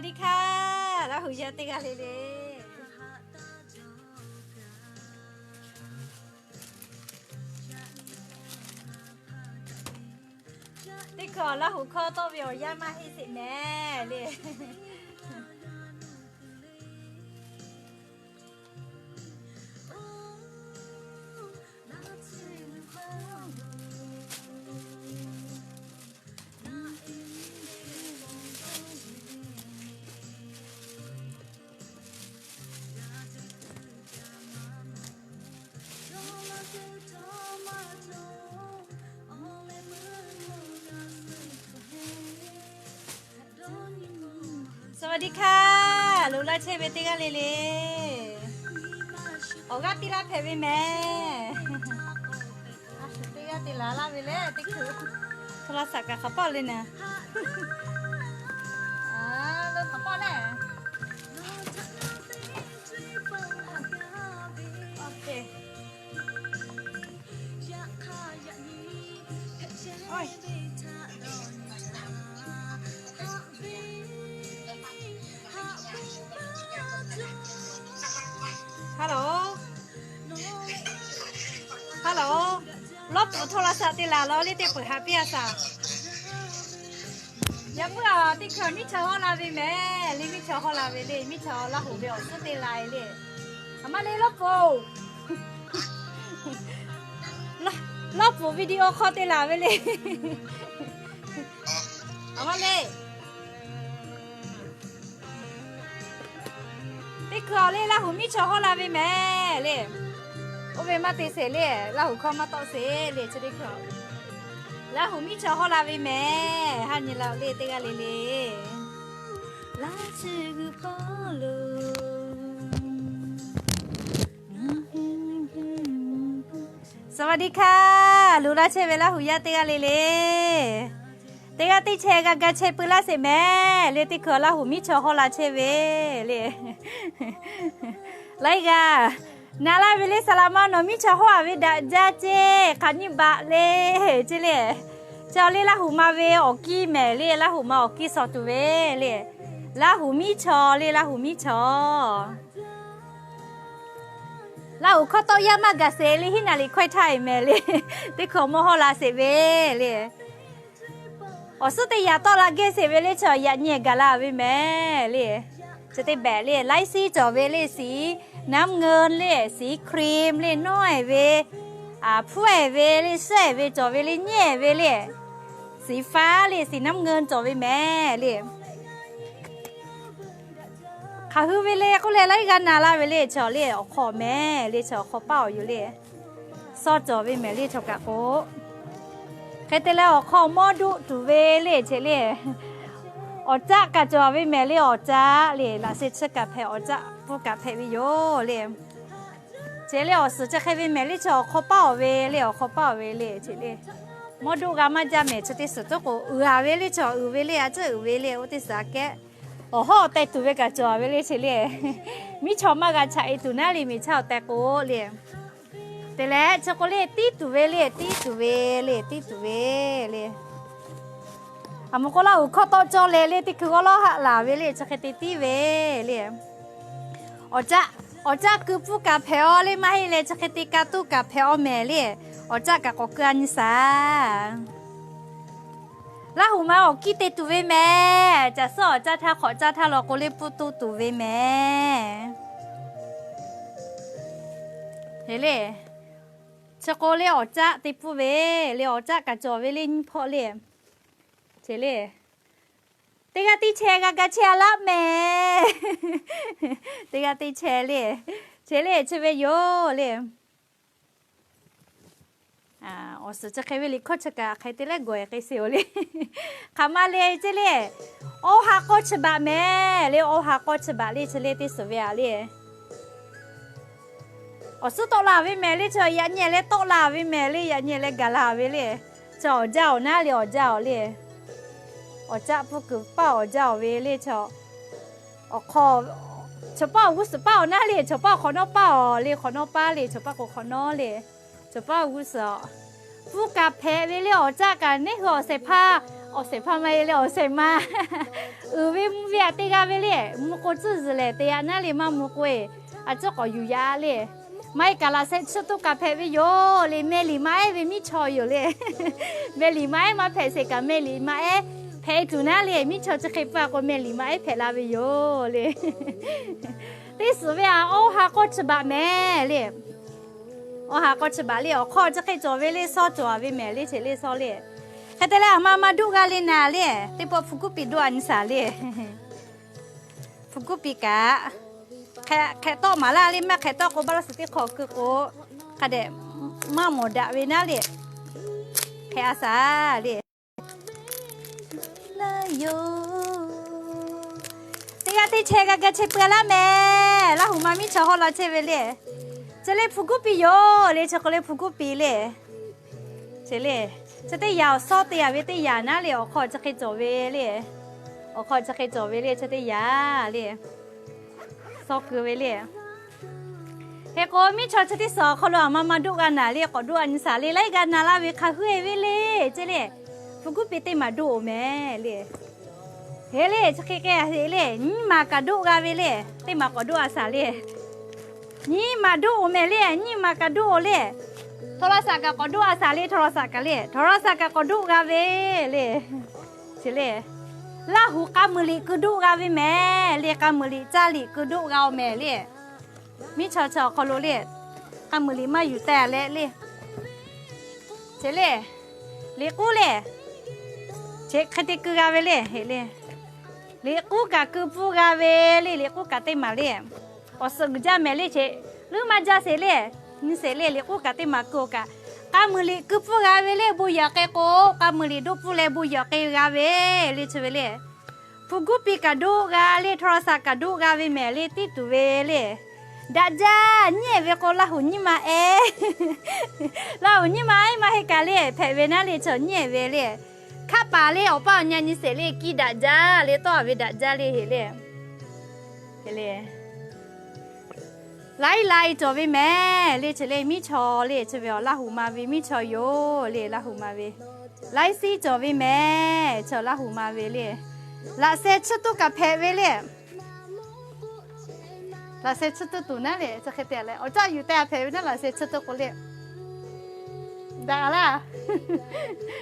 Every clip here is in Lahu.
Hkaˇ, Laˇ huˍ yaˇ teˇ g'aˇ le le. Teˇ hkui Laˇ huˍ hkawˇ tawˆ ve awˬ yanˇ maˇ heˆ sheˍ mehˍ le. Saˍ vaˍ tiˆ hkaˇ, loꞈ laˇ chehˇ ve teˇ g'aˇ le le. Awˬ g'aˇ piˇ laˇ hpehꞈ ve mehˍ. A shu teˇ g'aˇ te laˬ laˇ ve le teˇ hkui. Hto la shaꞈ kaꞈ hk'aˬ pawˆ le naˍ. Lo hk'aˬ pawˆ le. Hello. Hello. Lawˇ pfuhˍ hto la shaꞈ te laˬ law le teˇ peuˬ haꞈ piˇ a shaˍ. Yaꞈ puiˉ a teˇ hkui miˉ chaw hawˇ la ve mehˍ le, miˉ chaw hawˇ la ve le, miˉ chaw Laˇ huˍ ve awˬ suhˉ te la e le. A ma le Lawˇ pfuhˍ. Lawˇ pfuhˍ video hk'aw te laˬ ve le. A ma le. Teˇ hkui a le Laˇ huˍ miˉ chaw hawˇ la ve mehˍ le. Oˇ ve maˇ te sheˍ le, Laˇ huˍ hkawˇ maˇ tawˆ sheˍ le chi teˇ hkui. Laˇ huˍ miˉ chaw hawˇ la ve mehˍ, haˉ nyi la le teˇ g'aˇ le le. Laˇ chi g'uiˬ hpawˇ lo Saˍ vaˍ tiˆ hkaˇ, loꞈ laˇ chehˇ ve Laˇ huˍ yaˇ teˇ g'aˇ le le. Teˇ g'aˇ teˇ chehˇ g'a ga chehˇ pui laˇ sheˍ mehˍ le, teˇ hkui Laˇ huˍ miˉ chaw hawˇ la chehˇ ve le. Laiˉ g'aˇ na laˇ ve le, saˍ laꞈ ma nawˬ miˉ chaw hawˇ a ve daꞈ jaˇ ceˇ, hk'aˬ nyi baꞈ le, ceˇ le. Chaw le Laˇ huˍ ma ve awˬ kiˇ mehˍ le, Laˇ huˍ ma awˬ kiˇ shaw tuˬ ve le. Laˇ huˍ miˉ chaw le, Laˇ huˍ miˉ chaw. Laˇ huˍ hkawˇ tawˆ yaˇ maˇ gaˬ sheˍ le, hiˉ naˍ liꞈ hkawehˇ htaˇ e mehˍ le. Teˇ hkui awˬ mawˇ hawˇ la sheˍ ve le. Awˬ suhˉ teˇ yaꞈ tawˆ la gehˇ sheˍ ve le, chaw yaꞈ nyi gaˬ la ve mehˍ le. Chi teˇ behꞈ le, laiˉ siˉ cawˬ ve le, สีน้ำเงิน le, สีครีม le, nawˇ ehˍ ve, hpuˉ ehˍ ve le, shehˆ ehˍ ve cawˬ ve le, nyiˉ ehˍ ve le, สีฟ้า le, สีน้ำเงิน cawˬ ve mehˍ le. Hk'aˬ hui ve le k'oˆ leh laiˉ g'aˇ na laˇ ve le, chaw le awˬ hk'aw mehˍ le, chaw awˬ hk'aw paˇ awˬ yoˬ le. Shawˇ cawˬ ve mehˍ le chaw kaꞈ k'o, hk'e te leh awˬ hk'aw mawˇ duˆ tuˬ ve le, cheꞈ le. Awˬ caˆ kaꞈ cawˬ ve mehˍ le, awˬ caˆ le, laꞈ sheh chi kaꞈ hpehꞈ, awˬ caˆ pfuhˇ kaꞈ hpehꞈ ve yoˬ le. Cheꞈ le awˬ suhˍ chi hk'e ve mehˍ le, chaw awˬ hk'aw paˇ awˬ ve le, awˬ hk'aw paˇ awˬ ve le, cheꞈ le. Mawˇ duˆ g'a maˇ jaˇ mehˍ, chi teˇ suhˍ tcuhˉ k'o uiˍ a ve le, chaw uiˍ ve le, a ciˉ uiˍ ve le, oˇ teˇ suhˍ a kehˉ awˬ hawˉ awˬ teh tuˬ ve kaꞈ cawˬ ve le, cheꞈ le. Miˉ chaw maˇ g'a chaꞈ e tuˬ naˉ le, miˬ chaˇ awˬ teh k'o le. Te leh chi k'o le tiˉ tuˬ ve le, tiˉ tuˬ ve le, tiˉ tuˬ ve le. A mawˬ k'o Laˇ huˍ hkawˇ tawˆ cawˇ leh le, teˇ hkui g'awˇ lawˉ haˆ laˬ ve le, chi hk'e te tiˉ ve le. Awˬ caˆ, awˬ caˆ keu pfuhˇ kaꞈ hpehꞈ aw le, maˇ heˆ leh chi hk'e te ka tuˉ kaꞈ hpehꞈ aw mehˍ le. Awˬ caˆ kaꞈ k'awꞈ keu a nyi shaˍ. Laˇ huˍ ma awˬ kiˇ te tuˬ ve mehˍ. Caˬ suhˉ awˬ caˆ htaˇ hk'awꞈ caˆ htaˇ law k'o le pfuhˇ tuˬ tuˬ ve mehˍ. Heˍ le. Chi k'o le awˬ caˆ te pfuhˇ ve le, awˬ caˆ kaꞈ cawˬ ve le nyiˇ hpawˆ le. Cheꞈ le. Teˇ g'aˇ teˇ chehˇ g'a ga chehˇ a laˇ mehˍ. Teˇ g'aˇ teˇ chehˇ le. Cheꞈ le, chi ve yoˬ le. Awˬ suhˍ chi hk'e ve liꞈ hkawˇ chi kaꞈ hk'e te leh gawˬ e k'ai sheˍ oˬ le. Hk'aˬ ma le ceˇ le. Awˇ ha k'awˇ chi baꞈ mehˍ le, awˇ ha k'awˇ chi baꞈ le, chi le teˇ suhˍ ve a le. Awˬ suhˉ tawˆ la ve mehˍ le, chaw yaꞈ nyi leh tawˆ la ve mehˍ le, yaꞈ nyi leh gaˬ la ve le. Chaw awˬ jaˇ awˬ naˉ le, awˬ jaˇ awˬ le. Awˬ caˆ pfuhˇ kuiˬ paˇ awˬ jaˇ awˬ ve le chaw. Awˬ hk'aw, chaw paˇ awˬ g'uˇ suhˍ paˇ awˬ naˉ le, chaw paˇ awˬ hk'awꞈ nawˉ paˇ awˬ le, hk'awꞈ nawˉ paˇ le, chaw paˇ k'o hk'awꞈ nawˉ le. Chaw paˇ awˬ g'uˇ suhˍ pfuhˇ kaꞈ hpehꞈ ve le, awˬ caˆ kaꞈ neˉ hui awˬ shehˍ hpaˇ Awˬ shehˍ hpaˇ maˇ heˆ le, awˬ shehˍ ma. Uiˍ ve mvuh ve aꞈ te g'a ve le. Mvuh k'o tcuhˇ zuhˬ lehˬ te yaꞈ naˉ le, maˇ mvuh k'o-e, a ciˉ k'awꞈ yuˬ yaꞈ le. Maˇ heˆ kaꞈ laꞈ sheh chi tuˇ kaꞈ hpehꞈ ve yoˬ le. Meh liꞈ ma ehˉ ve miˉ chaw yoˬ le. Meh liꞈ ma ehˉ maˇ hpehꞈ sheˍ kaꞈ meh liꞈ ma ehˉ hpehꞈ tuˬ naˉ le, miˉ chaw chi hk'e pfuhˇ a k'o meh liꞈ ma ehˉ hpehꞈ la ve yoˬ le. Teˇ suhˍ ve aꞈ awˇ ha k'awˇ chi baꞈ mehˍ le. Awˇ ha k'awˇ chi baꞈ le, awˬ hk'aw chi hk'e cawˬ ve le, sawˇ cawˬ ve mehˍ le, cheꞈ le sawˇ le. Hk'e te leh aˬ ma ma doˆ g'a le naˍ le, teˇ pawˆ hpu kuˉ piˇ doˆ a nyi shaˍ le. Hpu kuˉ piˇ kaꞈ, hk'ehꞈ tawˆ maˍ laˇ le, maˇ hk'ehꞈ tawˆ k'o baˆ laˇ suhˍ teˇ hk'aw keu k'o, hk'a dehꞈ maˇ mawˬ daꞈ ve naˉ le. Hk'e a shaˍ le. Teˇ g'aˇ teˇ chehˇ g'a ga chehˇ peuˬ laˇ mehˍ. Laˇ huˍ ma miˉ chaw hawˉ la chehˇ ve le. Chi le hpu kuˉ piˇ yoˬ le, chi k'o le hpu kuˉ piˇ le. Chi le, chi teˇ yanˇ awˬ sawˉ te yaꞈ ve teˇ yanˇ naˉ le, awˬ hk'aw chi hk'e cawˬ ve le. Awˬ hk'aw chi hk'e cawˬ ve le, chi teˇ yanˇ le. Sawˇ keu ve le. Hk'e k'o miˉ chaw chi teˇ suhˍ awˬ hk'aw lo aˬ ma ma doˆ g'a naˍ le, k'awꞈ doˆ a nyi shaˍ le, laiˉ g'a na laˇ ve hk'a hui-e ve le. Chi le, hpu kuˉ piˇ teˇ maˬ doˆ-oˬ mehˍ le. Heˍ le, chi hk'e k'ai heˍ le, nyiˇ maˬ kaꞈ doˆ g'a ve le. Teˇ maˬ k'awꞈ doˆ a shaˍ le. Nyiˇ maˬ doˆ-oˬ mehˍ le, nyiˇ maˬ kaꞈ doˆ-oˬ le. Htawnˍ la shaꞈ kaꞈ k'awꞈ doˆ a shaˍ le, htawnˍ la shaꞈ kaꞈ le, htawnˍ la shaꞈ kaꞈ k'awꞈ doˆ g'a ve le. Chi le, Laˇ huˍ k'a muiˬ liꞈ keu doˆ g'a ve mehˍ le, k'a muiˬ liꞈ caˇ liꞈ keu doˆ g'a-oˬ mehˍ le. Miˉ chaw chi awˬ hk'aw lo le, k'a muiˬ liꞈ maˇ yuˬ teh leh le. Chi le, liꞈ k'uˉ le, chi hk'e te keu g'a ve le, heˍ le. Liꞈ k'uˉ kaꞈ keu pfuhˇ g'a ve le, liꞈ k'uˉ kaꞈ teˇ maˬ le. Awˬ suhˍ g'uiˬ jaˇ mehˍ le, cheꞈ leuˉ maˇ jaˇ sheˍ le. Nyi sheˍ le, liꞈ k'uˉ kaꞈ teˇ maˬ keu-oˬ kaꞈ, k'a muiˬ liꞈ keu pfuhˇ g'a ve le, bon yaꞈ k'e k'o, k'a muiˬ liꞈ doˆ pfuhˇ leh bon yaꞈ k'e g'a ve le, chi ve le. Hpu guˇ piˇ kaꞈ doˆ g'a le, htawnˍ la shaꞈ kaꞈ doˆ g'a ve mehˍ le, tiˉ tuˬ ve le. Daꞈ jaˇ nyiˉ-ehˍ ve k'o, Laˇ huˍ nyiˇ ma ehˉ. Laˇ huˍ nyiˇ ma ehˉ maˇ heˆ kaꞈ le, hpehꞈ ve naˉ le, chaw nyiˉ-ehˍ ve le. Hkaˆ paˍ le, awˬ paˇ awˬ nyi nyi sheˍ le, kiˇ daꞈ jaˇ le, tawˇ a ve daꞈ jaˇ le, heˍ le. Laiˉ lai cawˬ ve mehˍ le, chi le miˉ chaw le, chi ve awˬ Laˇ huˍ ma ve miˉ chaw yoˬ le, Laˇ huˍ ma ve. Laiˉ siˉ cawˬ ve mehˍ, chaw Laˇ huˍ ma ve le. Laꞈ sheh chi tuˇ kaꞈ hpehꞈ ve le. Laꞈ sheh chi tuˇ tuˬ naˉ le, chi hk'e te leh awˬ caˇ yuˬ te a hpehꞈ ve naˉ, laꞈ sheh chi tuˇ k'o le. Daꞈ laˇ.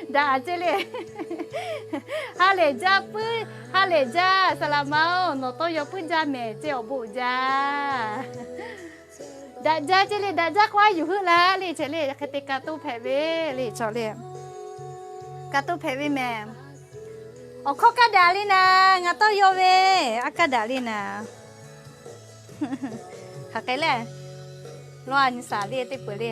Daꞈ a ceˇ le. Ha lehˬ jaˇ puiˉ, ha lehˬ jaˇ, saˍ laꞈ ma-oˬ, nawˬ tawˇ yaw puiˉ jaˇ mehˍ ceˇ, awˬ bon jaˇ. Daꞈ jaˇ ceˇ le, daꞈ jaˇ k'o a yuˬ heuˆ la le, chi le hk'e te ka toˇ hpehꞈ ve le, chaw le. Ka toˇ hpehꞈ ve mehˍ. Awˬ hkawˇ kaˇ daꞈ le naˍ, ngaˬ tawˇ yaw ve, a kaˇ daꞈ le naˍ. Hk'aˬ hk'e le, lawˇ a nyi shaˍ le teˇ peuˬ le.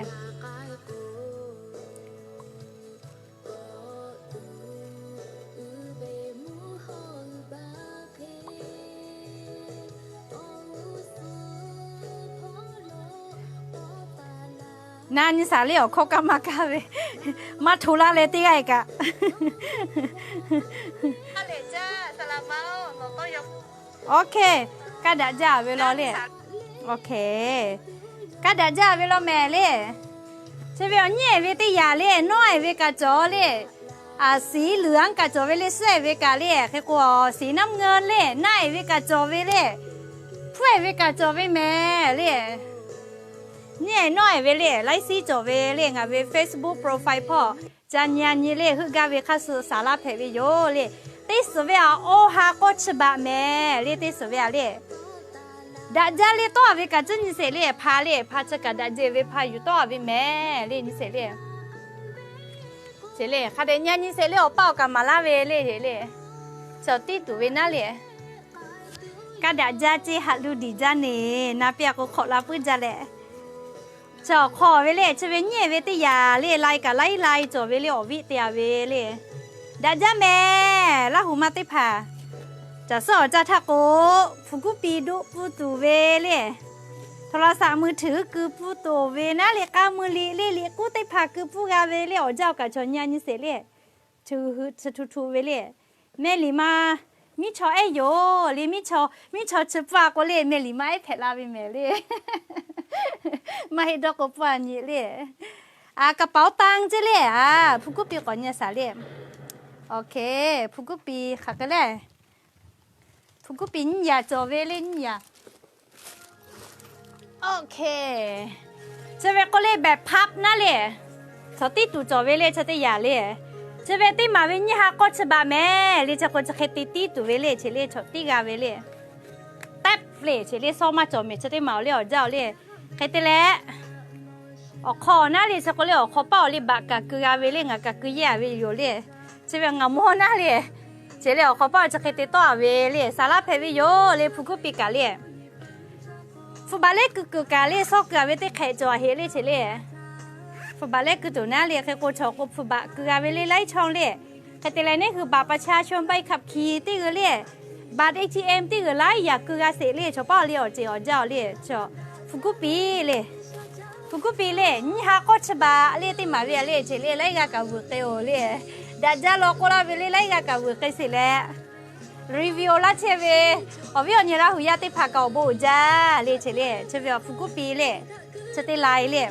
Na nyi shaˍ le awˬ hkawˇ kaˇ maˇ kaˇ ve, maˇ hto laˇ leh teˇ g'aˇ-e kaꞈ. Awˬ hk'e, kaˇ daꞈ jaˇ ve law le. Awˬ hk'e, kaˇ daꞈ jaˇ ve law mehˍ le. Chi ve awˬ nyiˉ-ehˍ ve teˇ yanˇ le, nawˉ-ehˍ ve kaꞈ cawˬ le. Aˬ siˍ luˬ anˉ kaꞈ cawˬ ve le, suhˉ-ehˍ ve kaꞈ le, hk'e k'o aˬ siˍ naˉ mvuhˇ le, naˉ-ehˍ ve kaꞈ cawˬ ve le, hpfuhˇ-ehˍ ve kaꞈ cawˬ ve mehˍ le. Nyiˉ-ehˍ nawˉ-ehˍ ve le, laiˉ siˉ cawˬ ve le, ngaˬ ve Facebook profile hpawˇ ca nyi a nyi le, heuˆ gaˇ ve hk'aˇ suh saˍ laˇ hpehꞈ ve yoˬ le. Teˇ suhˍ ve aꞈ awˇ ha k'awˇ chi baꞈ mehˍ le, teˇ suhˍ ve aꞈ le. Daꞈ jaˇ le, tawˇ a ve kaꞈ cuˉ nyi sheˍ le, hpa le, hpa chi kaꞈ daꞈ jeˬ ve hpa yuˬ tawˇ a ve mehˍ le, nyi sheˍ le. Chi le hk'a dehꞈ nyi a nyi sheˍ le, awˬ paˇ awˬ kaꞈ maˍ laˇ ve le, le. Chaw tiˉ tuˬ ve naˉ le. Kaˇ daꞈ jaˇ ceˇ, haꞈ lu diˍ jaˇ neˬ, na piˇ a k'o hk'awꞈ la puiˉ jaˇ leh. Chi awˬ hk'aw ve le, chi ve nyiˉ-ehˍ ve teˇ yanˇ le, lai kaꞈ laiˉ lai cawˬ ve le, awˬ viˉ te a ve le. Daꞈ jaˇ mehˍ, Laˇ huˍ ma teˇ hpaˍ. Caˬ suhˉ awˬ caˇ htaˇ k'o, hpu kuˉ piˇ doˆ pfuhˇ tuˬ ve le. Htawnˍ la shaꞈ mui htuiˍ keu pfuhˇ tuˬ ve naˉ le, k'a mui liꞈ le, liꞈ k'uˉ teˇ hpaˍ keu pfuhˇ g'a ve le, awˬ jaˇ awˬ kaꞈ chaw nyi a nyi sheˍ le. Chi htu htu ve le. Meh liꞈ ma miˉ chaw ehˉ yoˬ le, miˉ chaw, miˉ chaw chi pfuhˇ a k'o le, meh liꞈ ma ehˉ hpehꞈ la ve mehˍ le. Maˇ heˆ dawˇ k'o pfuhˇ a nyi le. Aˬ kaˍ paˍ awˉ tanˇ ceˇ le, aˬ hpu kuˉ piˇ k'awꞈ nyi a shaˍ le. โอเค Hpu kuˉ pi hk'aˬ hk'e le. Hpu kuˉ pi nyiˇ yaꞈ cawˬ ve le, nyiˇ yaꞈ. โอเค Chi ve k'o le แบบพับ naˉ le. Chaw tiˉ tuˬ cawˬ ve le, chi teˇ yaꞈ le. Chi ve teˇ maˬ ve nyiˇ ha k'awˇ chi baꞈ mehˍ le, chi k'o chi hk'e te tiˉ tuˬ ve le, chi le chaw tiˉ g'a ve le. Tap le, chi le sawˇ maˇ cawˬ mehˍ, chi teˇ maˬ awˬ le awˬ jaˇ awˬ le. Hk'e te leh, awˬ hk'aw naˉ le, chi k'o le awˬ hk'aw paˇ awˬ le baꞈ kaꞈ keu g'a ve le, ngaˬ kaꞈ keu yehˇ a ve yoˬ le. Chi ve ngaˬ mawˇ naˉ le. Chi le awˬ hk'aw paˇ chi hk'e te tawˆ a ve le, saˍ laˇ hpehꞈ ve yoˬ le, Hpu kuˉ pi kaꞈ le. Hpu baꞈ lehˉ keu kuiˬ kaꞈ le, sawˇ keu a ve teˇ hk'ehꞈ cawˬ a heꞈ le, chi le. Hpu baꞈ lehˉ keu tuˬ naˉ le, hk'e k'o chaw k'o hpu baꞈ keu g'a ve le, laiˉ chawˇ le. Hk'e te leh neˇ hui บัตรประชาชน ใบขับขี่ teˇ g'uiˬ le, บัตร A T M teˇ g'uiˬ laiˉ yaꞈ keu g'a sheˍ le, chaw paˇ awˬ le awˬ ceˬ awˬ jaˇ awˬ le, chaw Hpu kuˉ pi le. Hpu kuˉ pi le, nyiˇ ha k'awˇ chi baꞈ le, teˇ maˬ ve a le, chi le laiˉ g'aˇ kaꞈ vuiˬ k'ai-oˬ le. Daꞈ jaˇ law k'oˆ laˇ ve le, laiˉ g'aˇ kaꞈ vuiˬ k'ai sheˍ leh, review laˇ chehˇ ve awˬ viˉ awˬ nyi Laˇ huˍ yaˇ teˇ hpaˍ kaꞈ awˬ bon uiˍ jaˇ le, chi le. Chi ve awˬ Hpu kuˉ pi le, chi teˇ lai le.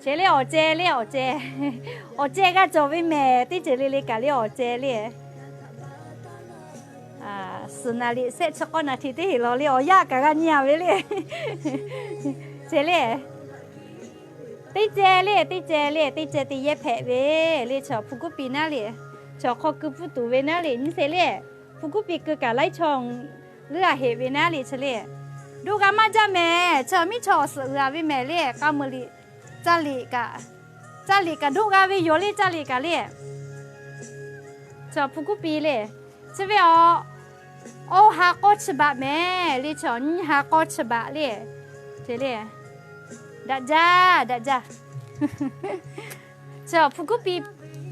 Chi le awˬ ceh le, awˬ ceh, awˬ ceh g'a cawˬ ve mehˍ, teˇ ceuˬ le le kaꞈ le awˬ ceh le. Suhˍ naˍ riˍ shehˆ chi k'awˇ naˍ htiˍ teˇ heˍ law le, awˬ yanˇ kaꞈ g'a nyi a ve le. Chi le, teˇ ceh le, teˇ ceh le, teˇ ceh te yehˇ hpehꞈ ve le, chaw Hpu kuˉ pi naˉ le. Chaw hk'aw keu pfuhˇ tuˬ ve naˉ le, nyi sheˍ le. Hpu kuˉ pi keu kaꞈ laiˉ chawˇ leuˉ a heꞈ ve naˉ le, chi le. Doˆ g'a maˇ jaˇ mehˍ, chaw miˉ chaw awˬ suhˍ g'a ve mehˍ le, k'a meuˍ liꞈ, caˇ liꞈ kaꞈ, caˇ liꞈ kaꞈ doˆ g'a ve yoˬ le, caˇ liꞈ kaꞈ le. Chaw Hpu kuˉ pi le. Chi ve awˬ, awˇ ha k'awˇ chi baꞈ mehˍ le, chaw nyiˇ ha k'awˇ chi baꞈ le. Chi le, daꞈ jaˇ, daꞈ jaˇ. Chaw Hpu kuˉ pi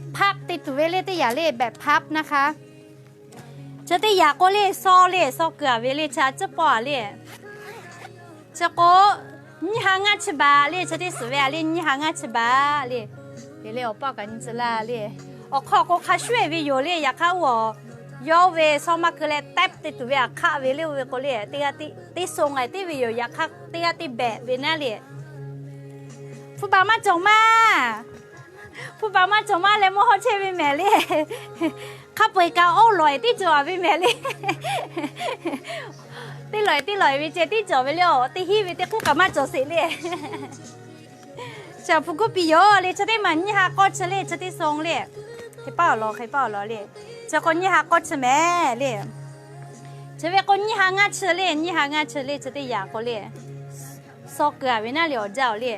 พับ te tuˬ ve le, teˇ yaꞈ le แบบพับ naˉ hk'aˇ. Chi teˇ yaꞈ k'o le sawˇ le, sawˇ keu a ve le, chi a ciˉ pawˆ a le. Chi k'o, nyiˇ ha ngaˇ chi baꞈ le, chi teˇ suhˍ ve a le, nyiˇ ha ngaˇ chi baꞈ le. Te le awˬ paˆ kaꞈ nyi tcuh laˇ le. Awˬ hk'aw k'o hk'a shuˉ e ve yoˬ le, yaꞈ hk'aˇ oˇ awˬ yawˇ ve sawˇ maˇ keu leh แท็บ te tuˬ ve a hk'aˆ ve le, oˇ ve k'o le, teˇ g'aˇ teˇ, teˇ so ngaˬ teˇ ve yoˬ, yaꞈ hk'aˇ teˇ g'aˇ teˇ behꞈ ve naˉ le. Hpu baꞈ maˇ cawˬ maˇ, hpu baꞈ maˇ cawˬ maˇ leh mawˇ hawˇ chehˇ ve mehˍ le. Hk'a peu-eˬ kaꞈ awˇ lawˬ e teˇ cawˬ a ve mehˍ le. Teˇ lawˬ e teˇ lawˬ e ve ceh tiˉ cawˬ ve le, awˬ teˇ hinˉ ve teˇ k'uˉ kaꞈ maˇ cawˬ sheˍ le. Chi Hpu kuˉ pi yoˬ le, chi teˇ maˬ nyiˇ ha k'awˇ chi le, chi teˇ so le. Hk'e paˇ awˬ lawn, hk'e paˇ awˬ lawn le. Chi k'o nyiˇ ha k'awˇ chi mehˍ le. Chi ve k'o nyiˇ ha ngaˇ chi le, nyiˇ ha ngaˇ chi le, chi teˇ yaꞈ k'o le. Sawˇ keu a ve naˉ le awˬ jaˇ awˬ le.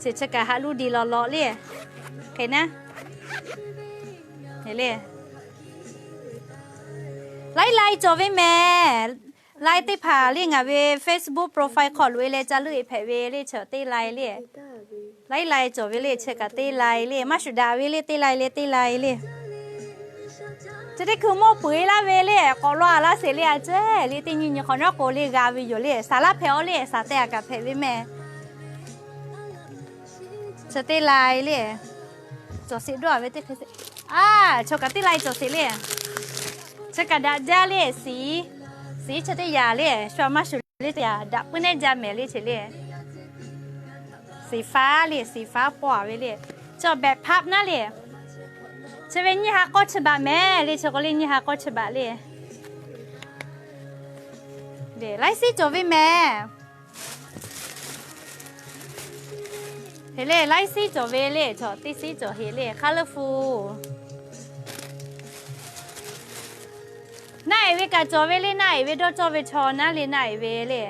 Chi chi kaꞈ haꞈ lu diˬ lawˬ lawˬ le. Hk'e naˉ, le, laiˉ lai cawˬ ve mehˍ. Lai teˇ hpaˍ le ngaˬ ve Facebook profile hk'aw loꞈ e leh ca leuˆ e hpehꞈ ve le, chi teˇ lai le. Laiˉ lai cawˬ ve le, chi kaꞈ teˇ lai le, maˇ shuˍ daꞈ ve le, teˇ lai le, teˇ lai le. Chi teˇ hkui mawˇ peu eˬ laˇ ve le, k'awꞈ law a laˇ sheˍ le, a ceh le teˇ nyi nyi hk'awꞈ nawˉ k'o le g'a ve yoˬ le, saˍ laˇ hpehꞈ aw le, saˍ teh a kaꞈ hpehꞈ ve mehˍ. Chi teˇ lai le, cawˬ sheˍ doˆ a ve teˇ hkui sheˍ. A, chaw kaꞈ teˇ lai cawˬ sheˍ le. Chi kaꞈ daꞈ jaˇ le, siˍ, siˍ chi teˇ yaꞈ le, shu a maˇ shuˍ le teˇ yaꞈ daꞈ puiˉ nehˉ jaˇ mehˍ le, chi le. Siˍ faˉ le, siˍ faˉ pawˆ a ve le. Chaw แบบพับ naˉ le. Chi ve nyiˇ ha k'awˇ chi baꞈ mehˍ le, chi k'o le nyiˇ ha k'awˇ chi baꞈ le. Laiˉ siˉ cawˬ ve mehˍ. Heˍ le, laiˉ siˉ cawˬ ve le, chaw teˇ siˉ cawˬ heˍ le, colorful. Naˆ eˍ ve kaꞈ cawˬ ve le, naˆ eˍ ve dawˇ cawˇ ve chaw naˉ le, naˆ eˍ ve le.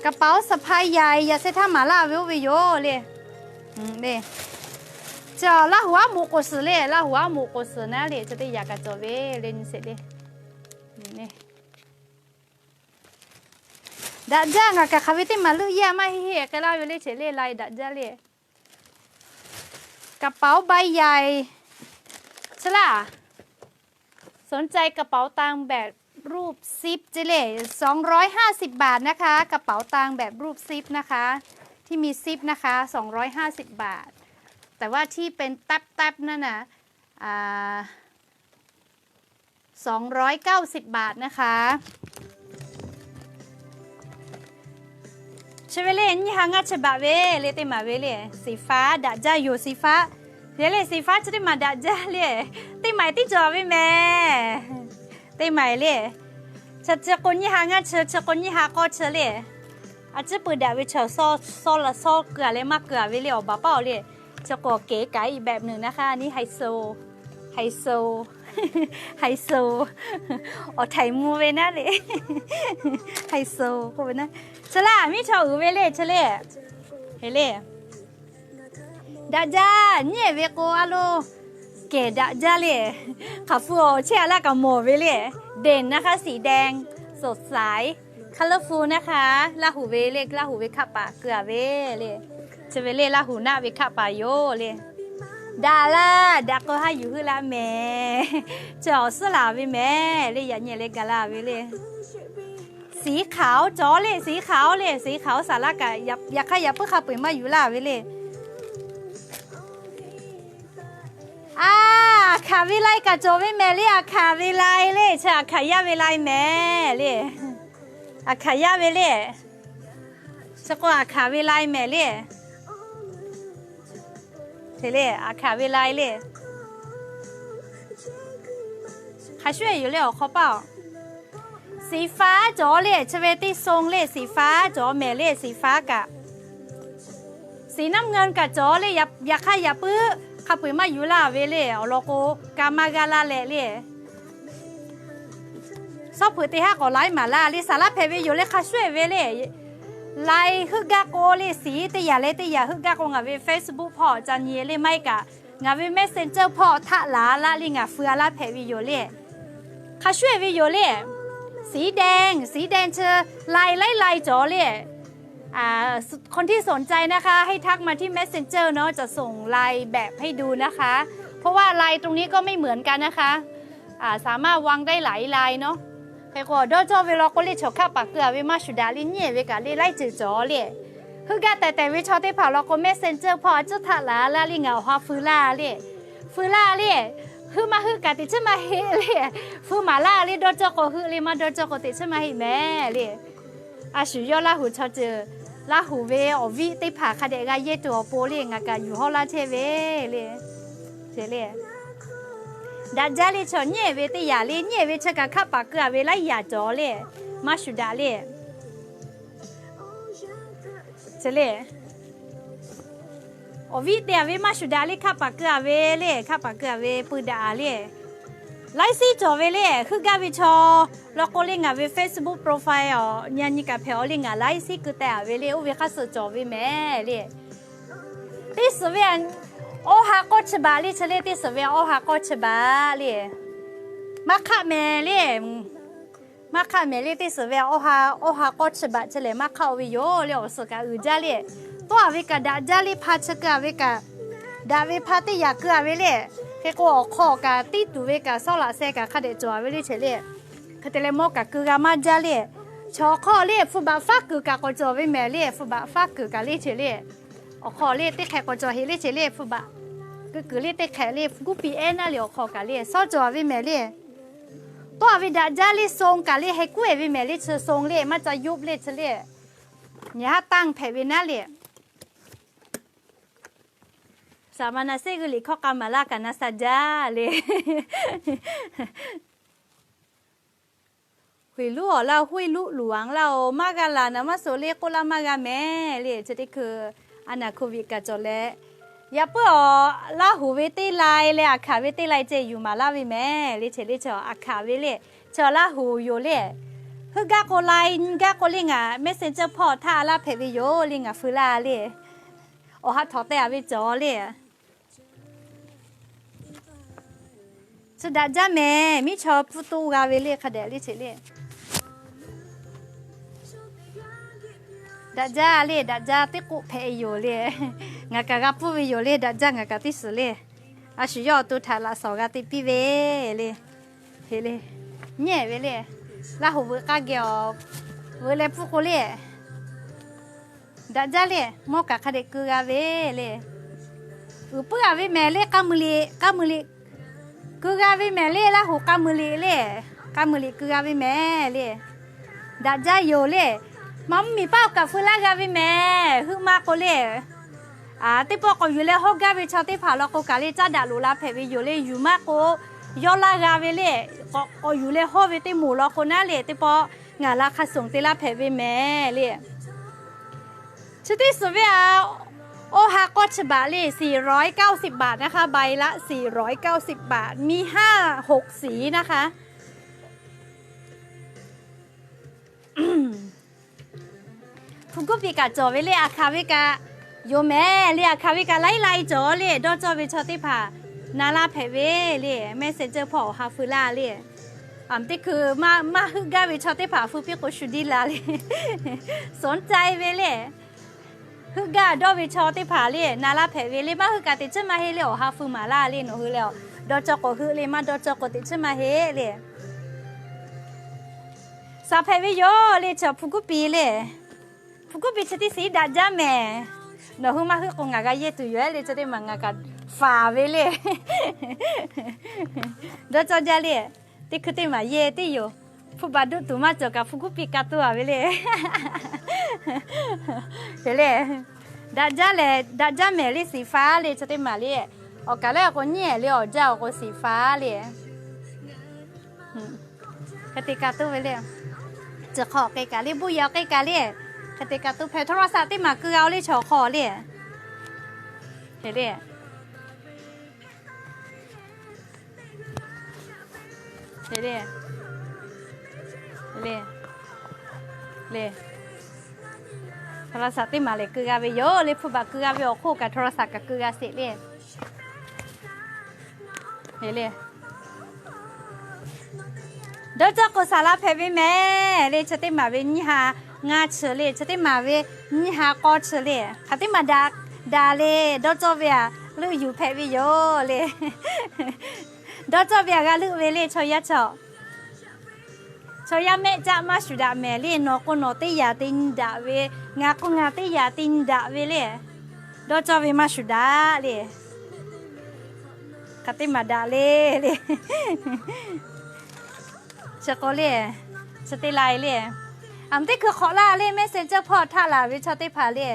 กระเป๋าสะพายใหญ่ yaꞈ sheh htaˇ maˍ laˇ ve oˇ ve yoˬ le. Chi Laˇ huˍ aˉ moꞈ k'oˍ suhˍ le, Laˇ huˍ aˉ moꞈ k'oˍ suhˍ naˉ le, chi teˇ yaꞈ kaꞈ cawˬ ve le, nyi sheˍ le. Daꞈ jaˇ, ngaˬ kaꞈ hk'aˬ ve teˇ maˬ leuˆ yaˇ maˇ heˆ heˆ k'ai laˇ ve le, cheˬ le lai daꞈ jaˇ le. กระเป๋าใบใหญ่ ใช่ล่ะ สนใจกระเป๋าตังแบบรูปซิป เจ๊เล่ห์ สองร้อยห้าสิบบาท นะคะ กระเป๋าตังแบบรูปซิป นะคะ ที่มีซิป นะคะ สองร้อยห้าสิบบาท แต่ว่าที่เป็นแต๊บๆ นั่นน่ะ อ่า สองร้อยเก้าสิบบาท นะคะ Chi ve le nyiˇ ha ngaˇ chi baꞈ ve le, teˇ maˬ ve le สีฟ้า, daꞈ jaˇ yoˬ สีฟ้า. Yehˬ le สีฟ้า chi teˇ maˬ daꞈ jaˇ le, teˇ maˬ tiˉ cawˬ ve mehˍ. Teˇ maˬ le, chi k'o nyiˇ ha ngaˇ chi, chi k'o nyiˇ ha k'awˇ chi le. A ciˉ pui daꞈ ve chaw, sawˇ keu-a leh maˇ keu-a ve le, awˬ baˬ paˉ awˬ le. Chi k'o kehˬ kaꞈ อีกแบบหนึ่ง นะคะ อันนี้ไฮโซ ไฮโซ ไฮโซ awˬ htaiˍ mvuh ve naˉ le, ไฮโซ k'oˆ ve naˉ. Chi laˇ miˉ chaw uiˍ ve le chi le. Hk'e le, daꞈ jaˇ nyiˇ ehˍ ve k'o a lo, kehˬ daꞈ jaˇ le. Hk'aˬ hpu awˬ chehˇ a laˇ kaꞈ mawˬ ve le, เด่นนะคะ สีแดง สดใส colorful นะคะ. Laˇ huˍ ve le, Laˇ huˍ ve hkaˆ paˍ keu-a ve le. Chi ve le Laˇ huˍ naˆ ve hkaˆ paˍ yoˬ le. Daꞈ laˇ, daꞈ k'o haˉ yuˬ heuˆ laˇ mehˍ. Chi awˬ suhˉ laˬ ve mehˍ le, yaꞈ nyi leh gaˬ la ve le. สีขาว cawˬ le, สีขาว le, สีขาว saˍ laˇ kaꞈ yaꞈ hk'aˇ yaꞈ puiˉ hk'a peu-eˬ maˇ yuˬ laˇ ve le. A, aˬ hkaˍ ve lai kaꞈ cawˬ ve mehˍ le, aˬ hkaˍ ve lai le, chi aˬ hkaˍ yaˇ ve lai mehˍ le. Aˬ hkaˍ yaˇ ve le. Chi k'o aˬ hkaˍ ve lai mehˍ le. Hk'e le, aˬ hkaˍ ve lai le. Hk'a shuˍ yoˬ le awˬ hk'aw paˇ-oˬ. สีฟ้า cawˬ le, chi ve teˇ ทรง le, สีฟ้า cawˬ mehˍ le, สีฟ้า kaꞈ. สีน้ำเงิน kaꞈ cawˬ le, yaꞈ hk'aˇ yaꞈ puiˉ hk'a peu-eˬ maˇ yuˬ laˇ ve le, awˬ lawn k'o ka maˇ g'aˇ laˇ leh le. Sawˉ hpeuꞈ teˇ haˉ k'awꞈ laiˉ maˍ laˇ le, saˍ laˇ hpehꞈ ve yoˬ le, hk'a shuˍ ve le. Lai heuˆ gaˇ k'o le, สี teˇ yanˇ leh teˇ yanˇ heuˆ gaˇ k'o ngaˬ ve Facebook hpawˇ ca nyi le maˇ heˆ kaꞈ, ngaˬ ve Messenger hpawˇ htaˆ laˬ laˇ le ngaˬ feu-a laˇ hpehꞈ ve yoˬ le. Hk'a shuˍ ve yoˬ le. สีแดง สีแดง chi lai laiˉ lai cawˬ le. คนที่สนใจนะคะ ให้ทักมาที่ Messenger เนาะ จะส่งลายแบบให้ดูนะคะ เพราะว่าลายตรงนี้ก็ไม่เหมือนกันนะคะ สามารถวางได้หลายลายเนาะ Hk'e k'o dawˇ cawˇ ve law k'o le, chaw hkaˆ paˍ keu-a ve maˇ shuˍ daꞈ le, nyiˇ ehˍ ve kaꞈ le laiˉ ceuˬ cawˬ le. Heuˆ gaˇ tehˬ tehˬ ve chaw teˇ hpaˍ law k'o Messenger hpawˇ a ciˉ htaˆ laˬ laˇ le ngaˬ awˬ ha feu laˇ le. Feu laˇ le. Heuˆ maˇ heuˆ kaꞈ teꞈ chiˉ maˇ heˆ le. Feu maˍ laˇ le, dawˇ cawˇ k'o heuˆ le, maˇ dawˇ cawˇ k'o teꞈ chiˉ maˇ heˆ mehˍ le. A shu yawˇ Laˇ huˍ chaw ceuˬ, Laˇ huˍ ve awˬ viˉ teˇ hpaˍ hk'a dehꞈ g'a yehˇ tuˬ awˬ pon le ngaˬ kaꞈ yuˬ hawˉ laˇ chehˇ ve le. Hk'e le, daꞈ jaˇ le, chaw nyiˇ ehˍ ve teˇ yanˇ le, nyiˇ ehˍ ve chi kaꞈ hkaˆ paˍ keu-a ve laiˉ yaꞈ cawˬ le, maˇ shuˍ daꞈ le. Hk'e le, awˬ viˉ te-a ve maˇ shuˍ daꞈ le, hkaˆ paˍ keu-a ve le, hkaˆ paˍ keu-a ve peu daꞈ-a le. Laiˉ siˉ cawˬ ve le, heuˆ gaˇ ve chaw law k'o le ngaˬ ve Facebook profile awˬ nyi nyi kaꞈ hpehꞈ-aw le, ngaˬ laiˉ siˉ keu teh-a ve le, oˇ ve hk'aˇ suh cawˬ ve mehˍ le. Teˇ suhˍ ve awˇ ha k'awˇ chi baꞈ le, chi le teˇ suhˍ ve awˇ ha k'awˇ chi baꞈ le. Maˇ hk'aˆ mehˍ le. Maˇ hk'aˆ mehˍ le, teˇ suhˍ ve awˇ ha k'awˇ chi baꞈ chi lehˬ maˇ hk'aˆ-o ve yoˬ le, awˬ suhˍ kaꞈ uiˍ jaˇ le. Tawˇ-a ve kaꞈ daꞈ jaˇ le, hpa chi keu-a ve kaꞈ daꞈ ve, hpa teˇ yaꞈ keu-a ve le. Hk'e k'o awˬ hk'aw kaꞈ tiˇ tuˬ ve kaꞈ sawˉ laꞈ seh kaꞈ hk'a dehꞈ cawˬ-a ve le, hk'e le. Hk'e te leh mawˇ kaꞈ keu g'a maˇ jaˇ le. Chaw hk'aw le hpu baꞈ faˉ kuiˬ kaꞈ k'awꞈ cawˬ ve mehˍ le, hpu baꞈ faˉ kuiˬ kaꞈ le hk'e le. Awˬ hk'aw le teˇ hk'ehꞈ k'awꞈ cawˬ heꞈ le hk'e le, hpu baꞈ kuiˬ kuiˬ le teˇ hk'ehꞈ le, guˇ piˇ ehˉ naˉ le awˬ hk'aw kaꞈ le sawˉ cawˬ ve mehˍ le. Tawˇ-a ve daꞈ jaˇ le, ทรง kaꞈ le heh kuˉ-e ve mehˍ le, chi ทรง le maˇ ca yawˆ le hk'e le. Nyi haˉ tanˇ hpehꞈ ve naˉ le. Saˍ ma na seˉ g'uˇ liꞈ hkawˇ k'a maˍ laˇ kaꞈ na sha jaˇ le. Huiˍ luˉ awˬ laˇ, huiˍ luˉ luˬ-anˍ laˇ-oˬ, maˇ g'a laˬ naˍ maˇ suh le k'oˆ laˇ maˇ g'a mehˍ le. Chi teˇ hkui a naˍ โควิด kaꞈ cawˬ leh, yaꞈ puiˉ awˬ Laˇ huˍ ve teˇ lai leh aˬ hkaˍ ve teˇ lai ceh yuˬ maˍ laˇ ve mehˍ le. Chi le chi aˬ hkaˍ ve le, chi Laˇ huˍ yoˬ le. Heuˆ gaˇ k'o lai nyi gaˇ k'o le ngaˬ Messenger hpawˇ htaˆ laˇ hpehꞈ ve yoˬ le, ngaˬ feu laˇ le. Awˬ ha htawꞈ teh-a ve cawˬ le. Chi daꞈ jaˇ mehˍ, miˉ chaw pfuhˇ toˇ g'a ve le hk'a dehꞈ le chi le. Daꞈ jaˇ le, daꞈ jaˇ teˇ k'oˆ hpehꞈ yoˬ le. Ngaˬ kaꞈ g'a pfuhˇ ve yoˬ le, daꞈ jaˇ ngaˬ kaꞈ teˇ suhˍ le. A shu yawˇ awˬ to htaꞈ laꞈ shawˍ g'a te piˇ ve le. Hk'e le, nyi ve le. Laˇ huˍ veuꞈ k'aˇ geh awˬ veuꞈ leh pfuhˇ k'o le. Daꞈ jaˇ le, mawˇ kaꞈ hk'a dehꞈ keu g'a ve le. Uiˍ puiˉ-a ve mehˍ le, k'aˇ mui liꞈ, k'aˇ mui liꞈ keu g'a ve mehˍ le, Laˇ huˍ k'aˇ mui liꞈ le, k'aˇ mui liꞈ keu g'a ve mehˍ le. Daꞈ jaˇ yoˬ le. Maˇ mvuhˇmiˬ paˆ awˬ kaꞈ feu laˇ g'a ve mehˍ. Heuˆ maˇ k'o le, teˇ pawˆ k'awꞈ yuˬ leh hawˇ gaˇ ve chaw teˇ hpaˍ law k'o kaꞈ le, caˉ daꞈ loꞈ la hpehꞈ ve yoˬ le. Yuˬ maˇ k'o, yawˇ laˇ g'a ve le. K'awꞈ yuˬ leh hawˇ ve teˇ moˍ law k'o naˉ le, teˇ pawˆ ngaˬ la hk'a soˍ te laˇ hpehꞈ ve mehˍ le. Chi teˇ suhˍ ve a, awˬ ha k'awˇ chi baꞈ le, สี่ร้อยเก้าสิบบาท นะคะ ใบละ สี่ร้อยเก้าสิบบาท มี ห้า หก สี นะคะ Hpu guˇ piˇ kaꞈ cawˬ ve le, aˬ hkanˍ ve kaꞈ yoˬ mehˍ le, aˬ hkanˍ ve kaꞈ laiˉ lai cawˬ le. Dawˇ cawˇ ve chaw teˇ hpaˍ na laˇ hpehꞈ ve le, Messenger hpawˇ awˬ ha feu laˇ le. Aˬ teˇ hkui maˇ heuˆ gaˇ ve chaw teˇ hpaˍ feu piˇ k'o shu diˇ la le. สนใจ ve le. Heuˆ gaˇ dawˇ ve chaw teˇ hpaˍ le, na laˇ hpehꞈ ve le. Maˇ heuˆ kaꞈ teꞈ chiˉ maˇ heˆ le, awˬ ha feu maˍ laˇ le. Nawˬ hui lehˬ dawˇ cawˇ k'o heuˆ le, maˇ dawˇ cawˇ k'o teꞈ chiˉ maˇ heˆ le. Saˍ hpehꞈ ve yoˬ le, chaw hpu guˇ piˇ le. Hpu guˇ piˇ chi teˇ suhˍ daꞈ jaˇ mehˍ. Nawˬ hui maˇ heuˆ k'o ngaˬ g'a yehˇ tuˬ yoˬ le, chaw teˇ maˬ ngaˬ kaꞈ faˍ ve le. Dawˇ cawˇ jaˇ le. Teˇ hkui teˇ maˬ yehˇ teˇ yoˬ. Hpu baˬ duˆ tuˬ maˇ cawˬ kaꞈ hpu guˇ piˇ ka tuˬ a ve le. Te le, daꞈ jaˇ lehˬ daꞈ jaˇ mehˍ le, siˍ faˍ le, chaw teˇ maˬ le. Awˬ kaˍ lehˬ k'o nyiˉ ehˍ le, awˬ jaˇ awˬ k'o siˍ faˍ le. Hk'e te ka tuˬ ve le. Chi hk'awꞈ k'e kaꞈ le, buˇ yaw k'e kaꞈ le. Hk'e te ka tuˬ hpehꞈ, โทรศัพท์ teˇ maˬ keu g'a o le, chaw hk'aw le. Te le. Le, le, le. โทรศัพท์ teˇ maˬ lehˬ keu g'a ve yoˬ le, hpu baˬ keu g'a ve awˬ hk'oˆ kaꞈ โทรศัพท์ kaꞈ keu g'a sheˍ le. Le, dawˇ cawˇ k'o saˍ laˇ hpehꞈ ve mehˍ le, chaw teˇ maˬ ve nyiˇ ha ngaˇ chi le, chaw teˇ maˬ ve nyiˇ ha k'awˇ chi le. Hk'aˬ teˇ maˬ daꞈ daꞈ le, dawˇ cawˇ ve a leuˆ yuˬ hpehꞈ ve yoˬ le. Dawˇ cawˇ ve a g'a leuˆ ve le, chaw yaˇ chaw. Chaw yaˇ mehˆ caˆ maˇ shuˍ daꞈ mehˍ le, nawˬ k'o nawˬ teˇ yanˇ te nyi daꞈ ve, ngaˬ k'o ngaˬ teˇ yanˇ te nyi daꞈ ve le. Dawˇ cawˇ ve maˇ shuˍ daꞈ le. Hk'aˬ teˇ maˬ daꞈ le le. Chi k'o le, chi teˇ lai le. Aˬ teˇ hkui hk'awꞈ laˇ le, Messenger hpawˇ htaˆ laˬ ve chaw teˇ hpaˍ le.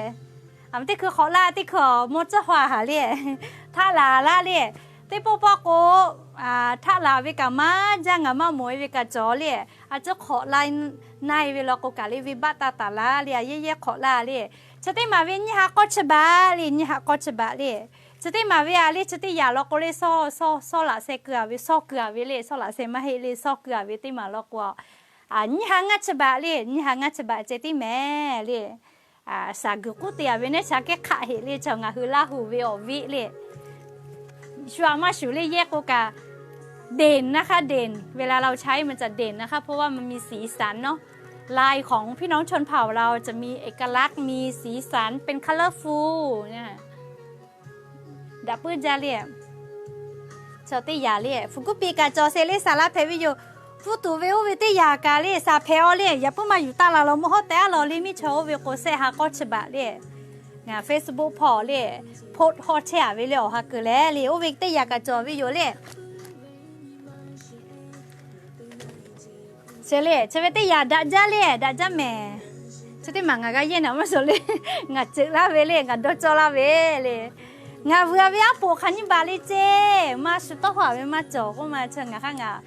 Aˬ teˇ hkui hk'awꞈ laˇ, teˇ hkui awˬ mawˇ tcuhˇ hawˇ a haˍ le. Htaˆ laˬ laˇ le. Teˇ pawˆ pawˆ k'o, htaˆ laˬ ve kaꞈ maˇ jaˇ, ngaˬ maˇ mawˬ e ve kaꞈ cawˬ le. A ciˉ hk'awꞈ laˇ na e ve law k'o kaꞈ le, venˇbaˆ taˇ taˍ laˇ le, a yehˇ yehˇ hk'awꞈ laˇ le. Chi teˇ maˬ ve nyiˇ ha k'awˇ chi baˬ le, nyiˇ ha k'awˇ chi baˬ le. Chi teˇ maˬ ve a le, chi teˇ yanˇ law k'o le, sawˇ sawˇ sawˇ laꞈ sheh keu a ve, sawˇ keu a ve le, sawˇ laꞈ sheh maˇ heˆ le, sawˇ keu a ve teˇ maˬ law k'o, nyiˇ ha ngaˇ chi baˬ le, nyiˇ ha ngaˇ chi baˬ ceh tiˉ mehˍ le. Shaˍ guiˬ k'oˆ te a ve neˉ sha kehˉ hk'aˆ heˆ le, chaw ngaˬ hui Laˇ huˍ ve awˬ viˆ le. Shu a maˇ shuˍ le, yehˇ k'o kaꞈ เด่นนะคะ เด่น เวลาเราใช้มันจะเด่นนะคะ เพราะว่ามันมีสีสันเนาะ ลายของพี่น้องชนเผ่าเราจะมีเอกลักษณ์ มีสีสัน เป็น colorful นะ Daꞈ puiˉ jaˇ le. Chaw teˇ yanˇ le, hpu guˇ piˇ kaꞈ cawˬ sheˍ le, saˍ laˇ hpehꞈ ve yoˬ. Pfuhˇ tuˬ ve oˇ ve teˇ yanˇ kaꞈ le, saˍ hpehꞈ aw le, yaꞈ puiˉ maˇ yuˬ taˇ laˬ law, mawˇ hawˉ tehˉ a law le, miˇ chaw oˇ ve k'o shehˆ ha k'awˇ chi baˬ le. Ngaˬ Facebook hpawˇ le, post hawˇ chehˇ a ve le, awˬ ha keu leh le, oˇ ve teˇ yanˇ kaꞈ cawˬ ve yoˬ le. Chi le, chi ve teˇ yanˇ daꞈ jaˇ le, daꞈ jaˇ mehˍ. Chi teˇ maˬ ngaˬ g'a yehˇ naˍ maˇ shawˍ le. Ngaˬ ceuˬ laˇ ve le, ngaˬ dawˇ cawˇ laˇ ve le. Ngaˬ vuiˬ a ve aˉ poꞈ hk'aˬ nyiˇ baˬ le ceˇ, maˇ shu tawˇ hawˇ a ve maˇ cawˬ k'oˆ ma, chi ngaˬ hk'aˇ ngaˬ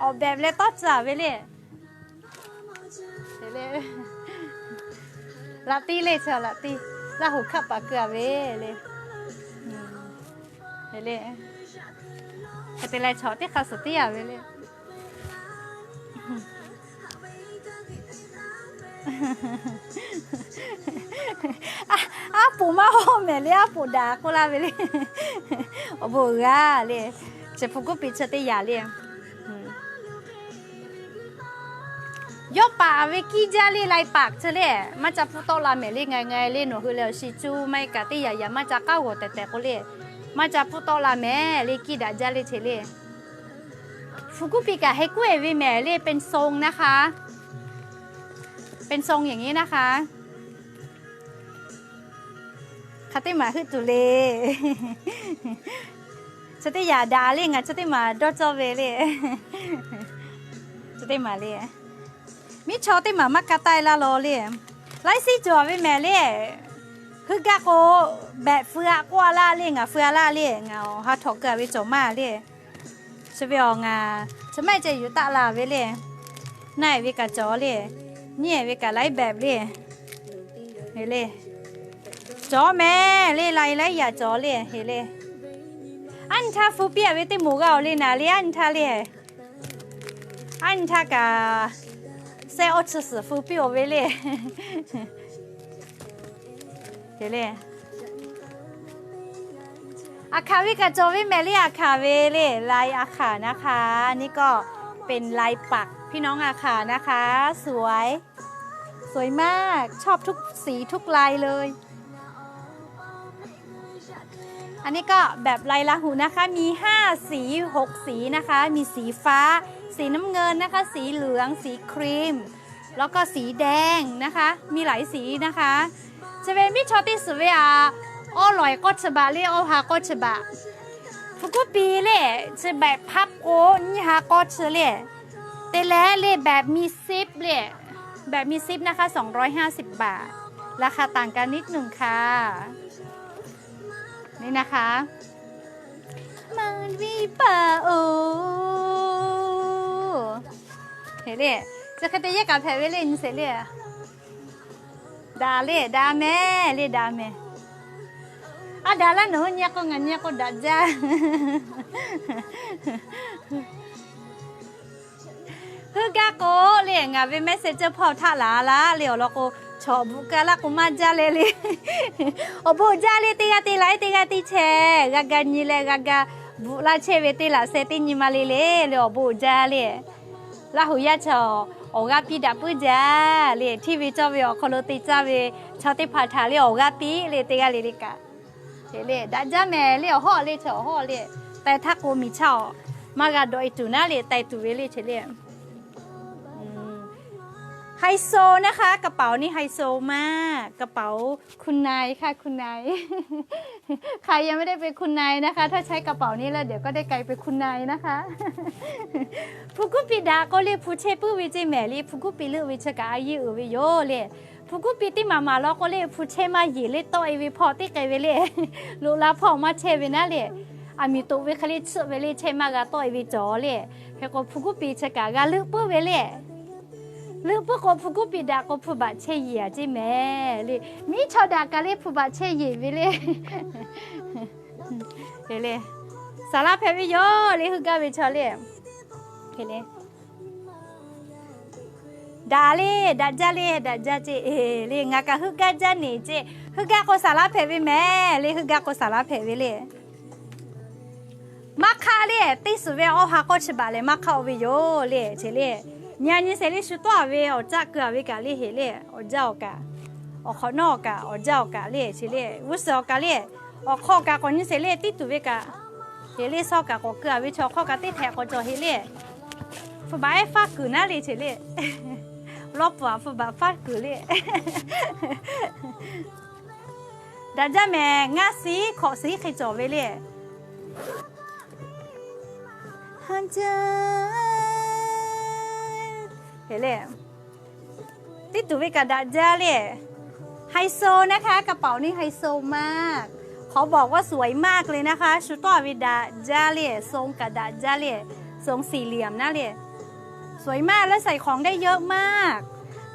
awˬ behꞈ leh tawˇ tcuh a ve le. Laꞈ tiˇ le, chi laꞈ tiˇ, Laˇ huˍ hkaˆ paˍ keu a ve le. Hk'e te leh chaw teˇ hk'a suhˍ tiˉ a ve le. Aˉ poꞈ maˇ hawˇ mehˍ le, aˉ poꞈ daꞈ k'oˆ laˇ ve le. Awˬ bon g'a le. Chi hpu guˇ piˇ chi teˇ yanˇ le. Yawˇ paˍ ve kiˇ jaˇ le, lai paˍ chi le. Maˇ ca pfuhˇ tawˆ la mehˍ le, ngaˬ ngaˬ le nawˬ hui leh awˬ shi cuˇ maˇ heˆ kaꞈ teˇ yanˇ yanˇ maˇ ca k'aˉ g'awˬ tehˬ tehˬ k'o le. Maˇ ca pfuhˇ tawˆ la mehˍ le, kiˇ daꞈ jaˇ le che le. Hpu guˇ piˇ kaꞈ heh kuˉ e ve mehˍ le, เป็นทรงนะคะ เป็นทรงอย่างนี้นะคะ Hk'aˬ teˇ maˬ heuˆ tuˬ le. Chi teˇ yanˇ daꞈ le, ngaˬ chi teˇ maˬ dawˇ cawˇ ve le. Chi teˇ maˬ le. Chaw teˇ maˬ maˇ ka taˆ-e laˇ law le. Laiˉ siˉ cawˬ ve mehˍ le. Heuˆ gaˇ k'o, behꞈ feu-a k'oˆ-a laˇ le, ngaˬ feu-a laˇ le, ngaˬ awˬ ha htawꞈ keu-a ve cawˬ maˇ le. Chi ve awˬ ngaˬ chi maˇ ceh yuˬ taˆ la ve le. Naˆ-e ve kaꞈ cawˬ le. Nyiˇ-e ve kaꞈ laiˉ behꞈ le. Le, cawˬ mehˍ le, lai laiˉ yaꞈ cawˬ le, heˍ le. Aˉ nyi htaˇ feu piˇ-a ve teˇ moˍ g'a-oˬ le naˍ le, aˉ nyi htaˇ le. Aˉ nyi htaˇ kaꞈ sehˉ awˇ chi suhˍ feu piˇ-oˬ ve le. Aˬ hkaˍ ve kaꞈ cawˬ ve mehˍ le, aˬ hkaˍ ve le, ลายอาข่านะคะ นี่ก็เป็นลายปัก พี่น้อง อาข่านะคะ สวย สวยมาก ชอบทุกสีทุกลายเลย อันนี้ก็แบบลายราหูนะคะ มีห้าสี หกสีนะคะ มีสีฟ้า สีน้ำเงินนะคะ สีเหลือง สีครีม แล้วก็สีแดงนะคะ มีหลายสีนะคะ Chi ve miˇ chaw teˇ suhˍ ve aꞈ, awˉ lawˬ-e k'awˇ chi baꞈ le, awˉ ha k'awˇ chi baꞈ. Hpu kuˉ pi le, chi แบบพับ k'o nyiˇ ha k'awˇ chi le. Te leh le แบบมีซิป le, แบบมีซิป นะคะ สองร้อยห้าสิบบาท ราคาต่างกันนิดหนึ่งค่ะ นี่นะคะ มันวิปาโอ Heˍ le, chi hk'e te yehˇ kaꞈ hpehꞈ ve le, nyi sheˍ le. Daꞈ le, daꞈ mehˍ le, daꞈ mehˍ. A daꞈ laˇ nawˬ hui nyi k'o, ngaˬ nyi k'o daꞈ jaˇ. Heuˆ gaˇ k'o le, ngaˬ ve message hpawˇ htaˆ laˬ laˇ le, awˬ lawn k'o, chaw bvuhꞈ ka laˇ k'o maˇ jaˇ le le. Awˬ bon jaˇ le, teˇ g'aˇ te laiˉ teˇ g'aˇ teˇ chehˇ g'a ga nyi leh g'a ga bvuhꞈ laˇ chehˇ ve teˇ laꞈ sheh teˇ nyi ma le le le, awˬ bon jaˇ le. Laˇ huˍ yaˇ chaw awˬ g'aˇ piˇ daꞈ puiˉ jaˇ le, hteˇ ve cawˇ ve awˬ hk'aw lo te caˇ ve chaw teˇ hpaˍ htaꞈ le awˬ g'aˇ piˇ le, teˇ g'aˇ le le kaꞈ. Heˍ le, daꞈ jaˇ mehˍ le, awˬ hawˉ le, chaw awˬ hawˉ le. Teh htaˇ k'o miˬ chaˇ awˬ maˇ g'a dawꞈ-e tuˬ naˉ le, teh tuˬ ve le, heˍ le. ไฮโซ นะคะ กระเป๋านี้ไฮโซมาก กระเป๋าคุณนายค่ะ คุณนาย ใครยังไม่ได้เป็นคุณนายนะคะ ถ้าใช้กระเป๋านี้แล้วเดี๋ยวก็ได้กลายเป็นคุณนายนะคะ Hpu kuˉ pi daꞈ k'o le hpu chehˇ puiˉ ve ceˇ mehˍ le, hpu kuˉ pi leuˆ ve chi kaꞈ a yeˇ uiˍ ve yoˬ le. Hpu kuˉ pi teˇ maˍ maˍ law k'o le hpu chehˇ maˇ yeˬ le, tawˆ-e ve hpawˇ teˇ k'ai ve le. Loꞈ la hpawˇ maˇ chehˇ ve naˉ le. Aˬ miˍ toꞈ ve hk'e le tsuhˆ ve le, chehˇ maˇ g'a tawˆ-e ve cawˬ le. Hk'e k'o hpu kuˉ pi chi kaꞈ g'a leuˆ puiˉ ve le. Leuˆ puiˉ k'o hpu kuˉ pi daꞈ k'o hpu baꞈ chehˇ yeˬ-a ceˇ mehˍ le. Miˇ chaw daꞈ kaꞈ le hpu baꞈ chehˇ yeˬ ve le. Saˍ laˇ hpehꞈ ve yoˬ le, heuˆ gaˇ ve chaw le. Daꞈ le, daꞈ jaˇ le, daꞈ jaˇ ceˇ le, ngaˬ kaꞈ heuˆ gaˇ jaˇ neˬ ceˇ. Heuˆ gaˇ k'o saˍ laˇ hpehꞈ ve mehˍ le, heuˆ gaˇ k'o saˍ laˇ hpehꞈ ve le. Maˇ hk'aˆ le, teˇ suhˍ ve awˬ ha k'awˇ chi baꞈ lehˬ maˇ hk'aˆ-o ve yoˬ le, chi le. Nyi-a nyi sheˍ le, shu tawˆ-a ve awˬ caˆ keu-a ve kaꞈ le heˍ le, awˬ jaˇ awˬ kaꞈ, awˬ hk'awꞈ nawˉ awˬ kaꞈ, awˬ jaˇ awˬ kaꞈ le, chi le. G'uˇ suhˍ awˬ kaꞈ le, awˬ hk'aw kaꞈ k'awꞈ nyi sheˍ le, tiˉ tuˬ ve kaꞈ heˍ le, sawˇ kaꞈ k'awꞈ keu-a ve chaw hk'aw kaꞈ teˇ htehꞈ k'awꞈ cawˬ heˍ le. Hpu baꞈ ehˉ faˇ kuiˬ naˉ le, chi le. Lawˇ pfuhˍ-a hpu baꞈ faˇ kuiˬ le. Daꞈ jaˇ mehˍ, ngaˇ shiˉ hkawꞈ shiˉ hk'e cawˬ ve le. Heˍ le, tiˉ tuˬ ve kaꞈ daꞈ jaˇ le. ไฮโซ นะคะ กระเป๋านี้ ไฮโซมาก ขอบอกว่าสวยมากเลยนะคะ shu tawˆ-a ve daꞈ jaˇ le, ทรง kaꞈ daꞈ jaˇ le, ทรงสี่เหลี่ยม naˉ le. สวยมาก และใส่ของได้เยอะมาก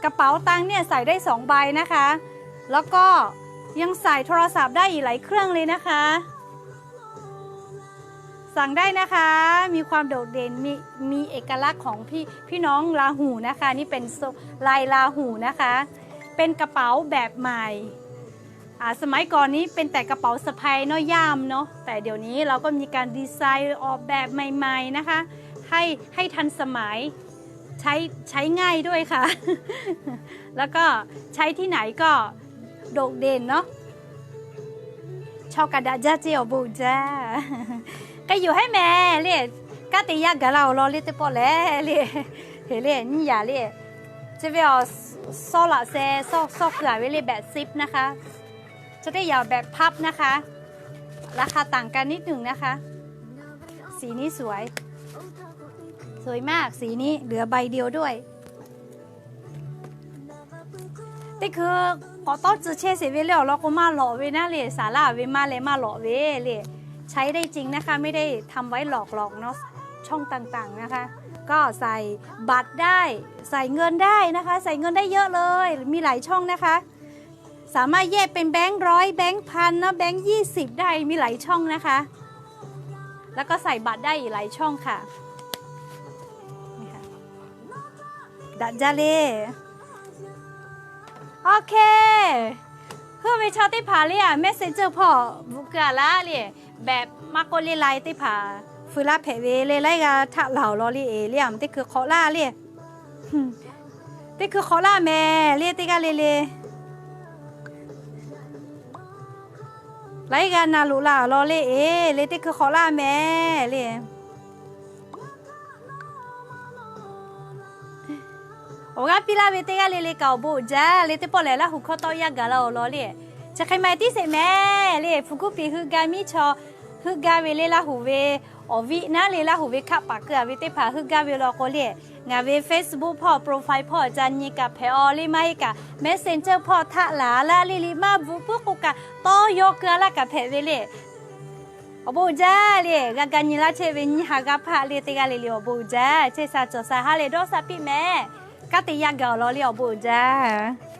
กระเป๋าตังค์เนี่ยใส่ได้สองใบนะคะ แล้วก็ยังใส่โทรศัพท์ได้อีกหลายเครื่องเลยนะคะ สั่งได้นะคะ มีความโดดเด่น มี มีเอกลักษณ์ของพี่ พี่น้องลาหูนะคะ นี่เป็นโซ- ลายลาหูนะคะ เป็นกระเป๋าแบบใหม่ อ่า สมัยก่อนนี้เป็นแต่กระเป๋าสะพายเนาะ ย่ามเนาะ แต่เดี๋ยวนี้เราก็มีการดีไซน์ออกแบบใหม่ๆนะคะ ให้ ให้ทันสมัย ใช้ ใช้ง่ายด้วยค่ะ แล้วก็ใช้ที่ไหนก็โดดเด่นเนาะ Chaw kaꞈ daꞈ jaˇ ceˇ, awˬ bon jaˇ. K'ai yoˬ hehˉ mehˍ le. Kanˉ te yaˇ gaˬ la-oˬ law le teˇ pawˆ lehˬ le. Heˍ le, nyiˇ yaꞈ le. Chi ve awˬ sawˇ laꞈ sheh sawˇ keu-a ve le, แบบซิป นะคะ Chi teˇ yaꞈ แบบพับ นะคะ ราคาต่างกันนิดหนึ่งนะคะ สีนี้สวย สวยมาก สีนี้ เหลือใบเดียวด้วย Teˇ hkui k'awꞈ tawˇ tcuh chehˇ sheˍ ve le awˬ lawn k'o, maˇ lawꞈ ve naˉ le, saˍ laˇ ve maˇ leh maˇ lawꞈ ve le. ใช้ได้จริงนะคะ ไม่ได้ทำไว้หลอกๆเนาะ ช่องต่างๆนะคะ ก็ใส่บัตรได้ ใส่เงินได้นะคะ ใส่เงินได้เยอะเลย มีหลายช่องนะคะ สามารถแยกเป็นแบงค์ร้อย แบงค์พันนะ แบงค์ยี่สิบได้ มีหลายช่องนะคะ แล้วก็ใส่บัตรได้อีกหลายช่องค่ะ นี่ค่ะ ดัดจาเล โอเค เพื่อไปชาวที่ผ่านเลยอ่ะ messenger พ่อ บุกเกอร์ละเลย แบบมาโกเรไลน์ที่ผ่า ฟืนละแผลเวเลยไล่กา ทะเหล่าลอเลยเอเลยอ่ะ มันที่คือเคาะล่าเลย ที่คือเคาะล่าแม่เลย ที่กาเลยเลย ไล่กานาลุลาลอเลยเอเลย ที่คือเคาะล่าแม่เลย Awˬ g'aˇ piˇ laˇ ve teˇ g'aˇ le le kaꞈ awˬ bon uiˍ jaˇ le, teˇ pawˆ lehˬ Laˇ huˍ hkawˇ tawˆ yaˇ gaˬ la awˬ lawn le. Chi hk'e ma tiˉ sheˍ mehˍ le, hpu kuˉ piˍ heuˆ gaˇ miˉ chaw heuˆ gaˇ ve le, Laˇ huˍ ve awˬ viˉ naˉ le, Laˇ huˍ ve hkaˆ paˍ keu a ve teˇ hpaˍ heuˆ gaˇ ve law k'o le, ngaˬ ve Facebook hpawˇ profile hpawˇ ca nyi kaꞈ hpehꞈ aw le, maˇ heˆ kaꞈ Messenger hpawˇ htaˆ laˬ laˇ le le, maˇ bvuhꞈ puiˉ k'o kaꞈ tawˇ yaw keu a laˇ kaꞈ hpehꞈ ve le. Awˬ bon uiˍ jaˇ le, g'a ga nyi laˇ chehˇ ve nyiˇ ha g'aˇ hpaˆ le, teˇ g'aˇ le le awˬ bon uiˍ jaˇ. Chehˇ sha cawˬ sha ha lehˬ dawˇ sha piˇ mehˍ. Kanˉ te yaˇ gaˬ awˬ lawn le, awˬ bon uiˍ jaˇ.